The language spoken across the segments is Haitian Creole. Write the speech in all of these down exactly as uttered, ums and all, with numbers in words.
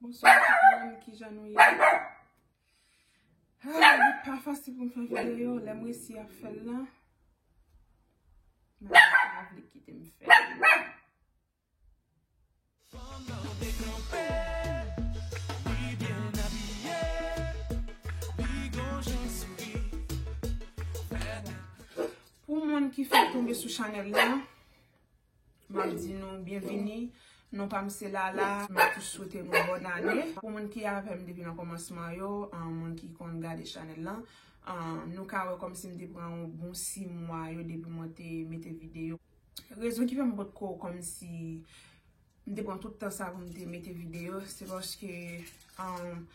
Bonswa tout moun, kijan nou ye? Ah, li pa fasil pou m fè videyo, lè m resi ap fè l lan. Mari m pa vle kite m fè l. Pou moun ki fèk tonbe sou chanèl la, m ap di nou byenvini. Non pa m se Lala. M ap tou swete nou bòn ane. Pou moun ki avè m depi nan kòmansman yo, an, moun ki konn gade chanèl lan, an, nou ka wè kòmsi m te pran yon bon sis mwa yo depi mwen te mete videyo. Rezon ki fè m potko kòmsi m te pran tout tan sa pou m te mete videyo, se paske, an,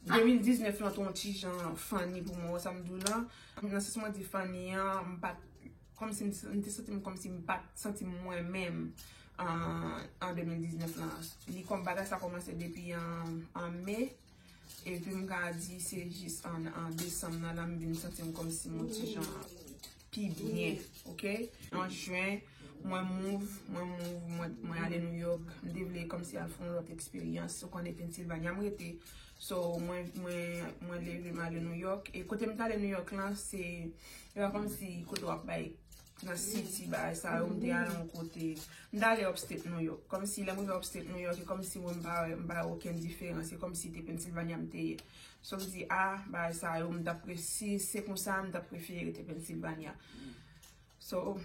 de mil diznèf lan te yon ti jan funny pou mwen, wè sa m di w lan. Nan sans mwen di funny an, m pa t, kòmsi m, m te santi m kòmsi m pa t santi m mwen menm an, an de mil diznèf lan. Li kòm bagay sa kòmanse depi an, an me, epi m ka di se jis an, an desanm nan la m vin santi m kòmsi m yon ti jan pi byen, oke? An jen, mwen move, mwen move, mwen, mwen ale New York. M te vle kòmsi al fè yon lòt eksperyans. Ou konnen Pennsylvania m rete. So, mwen, mwen, mwen leve m ale New York. E kote m t ale New York lan, se, e pa kòmsi kote w ap bay nan city, bagay sa yo, m te ale yon kote. M t ale upstate New York. Kòmsi lè m rive upstate New York, e kòmsi mwen m pa, m pa wè okenn diferans. E kòmsi te Pennsylvania m te ye. So, m di, a, bagay sa yo, m t ap pre-, si se konsa, m t ap prefere rete Pennsylvania. So,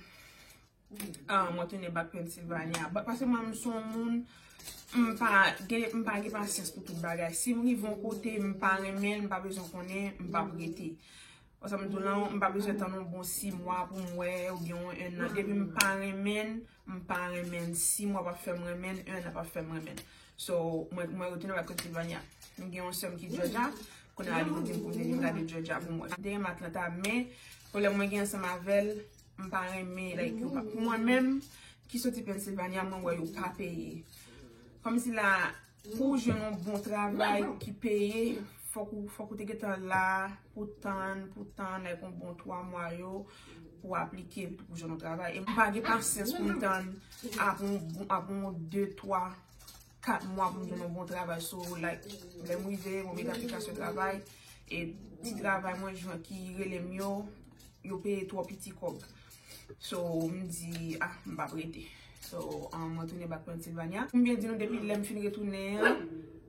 ah, mwen tounen back Pennsylvania. But paske mwen, m se yon moun, m pa gen, m pa gen pasyans pou tout bagay. Si m rive yon kote, m pa renmen l, m pa bezwen konnen, m p ap rete. Wè sa m di w lan, m pa bezwen tann yon bon sis mwa pou m wè, oubyen yon ennan. Depi m pa renmen l, m pa renmen l. Sis mwa p ap fè m renmen l, ennan p ap fè m renmen l. So, mwen, mwen retounen back Pennsylvania. M gen yon sè m ki Georgia. Kounye a li di m pou m te vin gade Georgia pou mwen. M te renmen Atlanta, men pwoblèm mwen gen ansanm avè l, m pa renmen, like, yo pa, pou mwen menm, ki soti Pennsylvania, mwen wè yo pa peye. Kòmsi la, pou w jwenn yon bon travay ki peye, fòk ou, fòk ou te gentan la, pou tann, pou tann, like, yon bon twa mwa yo, pou aplike, pou jwenn yon travay. E m pa gen pasyans pou m tann apre yon bon, apre yon de, twa, kat mwa pou m jwenn yon bon travay. So, like, lè m rive, mwen mete aplikasyon travay, e ti travay mwen jwenn ki rele m yo, yo peye twò piti kòb. So, m di, ah, m p ap rete. So, um, mwen tounen back Pennsylvania. Pou m byen di nou, depi lè m fin retounen an,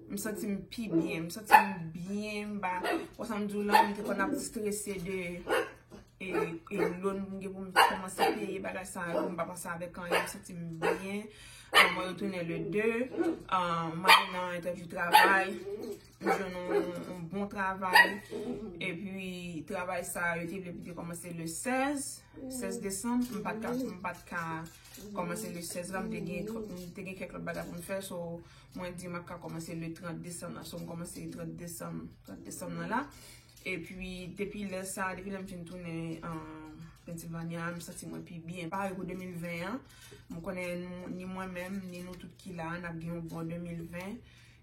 m santi m pi byen. M santi m byen, m pa, wè sa m di w lan, m te konn ap strese de e, e loan m gen pou m kòmanse peye bagay sa yo, m pa panse avèk anyen, m santi m byen. Ah, mwen retounen le de. Ah, m ale nan entèvyou travay. M jwenn yon, yon bon travay. Epi, travay sa yo te vle pou te kòmanse le sèz, sèz desanm. M pa t ka, m pa t ka kòmanse le sèz la. M te gen, m te gen kèk lòt bagay pou m fè. So, mwen di m ap ka kòmanse le trant desanm la. So, m kòmanse trant desanm, trant desanm nan la. Epi, depi lè sa, depi lè m fin tounen, um, Pennsylvania, m santi mwen pi byen. Parèy pou de mil ven an, m konnen nou, ni mwen menm, ni nou tout ki la, n ap gen yon bon de mil ven.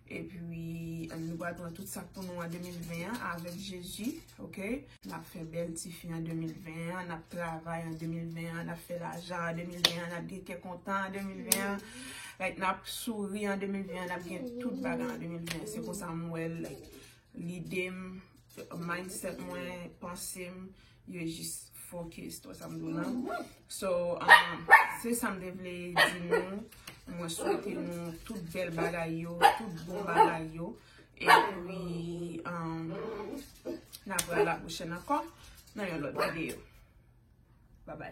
Epi, nou pral pran tout sa k pou nou an de mil ven an avèk Jezi, oke? N ap fè bèl tifi an de mil ven an, n ap travay an de mil ven an, n ap fè lajan an de mil ven an, n ap gen kè kontan an de mil ven an. Like, n ap souri an de mil ven an, n ap gen tout bagay an de mil ven an. Se konsa m wè l, like, lide m, mindset mwen, panse m, yo jis focus, wè sa m di w lan. So, um, se sa m te vle di nou. Mwen swete nou tout bèl bagay yo, tout bon bagay yo. Epi, um, n ap wè la pwochèn ankò nan yon lòt videyo. Babay.